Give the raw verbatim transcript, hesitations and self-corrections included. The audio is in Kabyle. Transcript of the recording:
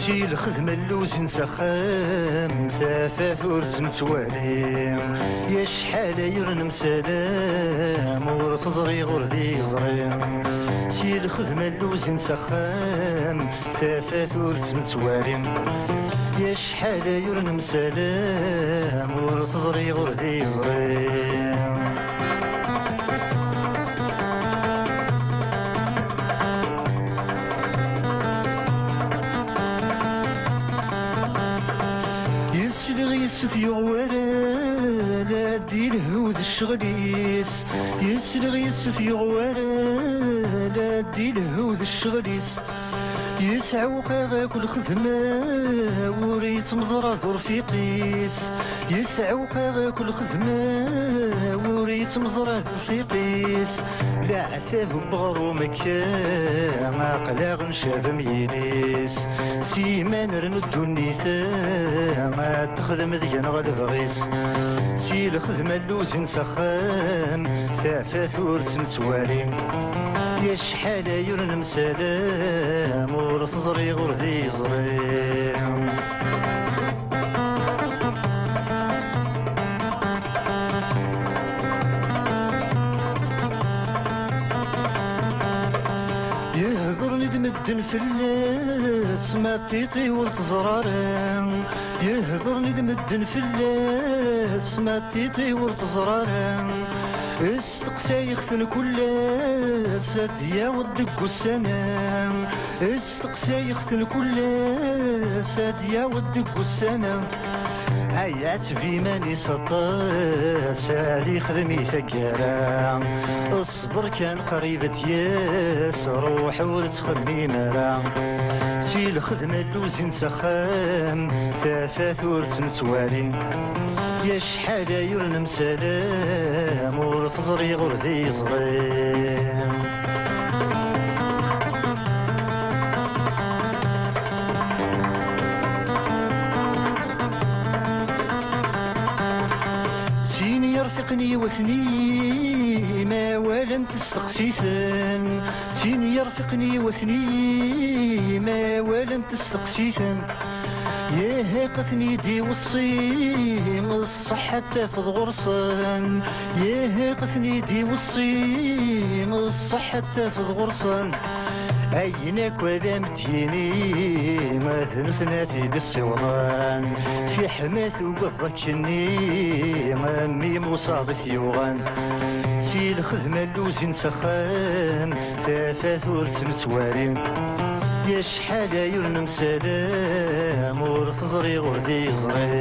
Si lxedma n luzin s axxam, tafat ur tt-nettwali. Acḥal ay ur nemsalam, ur teẓri ur d iẓri. Si lxedma n luzin s axxam, tafat ur tt-nettwali. Acḥal ay ur nemsalam, ur teẓri ur d iẓri. Yesliɣ yes-s yuɣ waral, ad d-ilhu d ccɣel-is. Yesliɣ yes-s yuɣ waral, ad d-ilhu d ccɣel-is. Yesɛuqaq akk lxedma, ur yettmeẓra d urfiq-is. Yesɛuqaq akk lxedma, ur yettmeẓra d urfiq-is. Leɛtab n weɣrum akka, aql-aɣ ncab am yilis. Siman rnu ddunit, ad texdem deg-neɣ lebɣi-s. Si lxedma n luzin s axxam, tafat ur tt-nettwali. Acḥal ay ur nemsalam, ur teẓri ur d iẓri. Yehdren-id medden fell-as, ma tiṭi ur teẓra ara. Yehdren-id medden fell-as, ma tiṭi ur teẓra ara. Steqsayeɣ-ten kullas, ad d-yaweḍ deg ussan-a. Steqsayeɣ-ten kullas, ad d-yaweḍ deg ussan-a. Ay ɛetteb iman-is aṭas, ad ixdem i taggara. Ṣber kan qrib ad d-yas, ruḥ ur ttxemmim ara. Si lxedma n luzin s axxam, tafat ur tt-nettwali. Acḥal ay ur nemsalam, ur teẓri ur d iẓri. Sin yerfiqen yiwet-nni, ma walan testeqsi-ten. Sin yerfiqen yiwet-nni, ma walan testeqsi-ten. Yehheq ad ten-id-iweṣṣi, ṣṣeḥḥa ad tafeḍ ɣur-sen. Yehheq ad ten-id-iweṣṣi, ṣṣeḥḥa ad tafeḍ ɣur-sen. Ayen akk ad am-d-yini, d nutni ad t-id-issiwḍen. Fiḥma tugeḍ akkenni, am yimusaḍ i t-yuɣen. Si lxedma n luzin s axxam, tafat ur tt-nettwali. Acḥal ay ur nemsalam, ur teẓri ur d iẓri.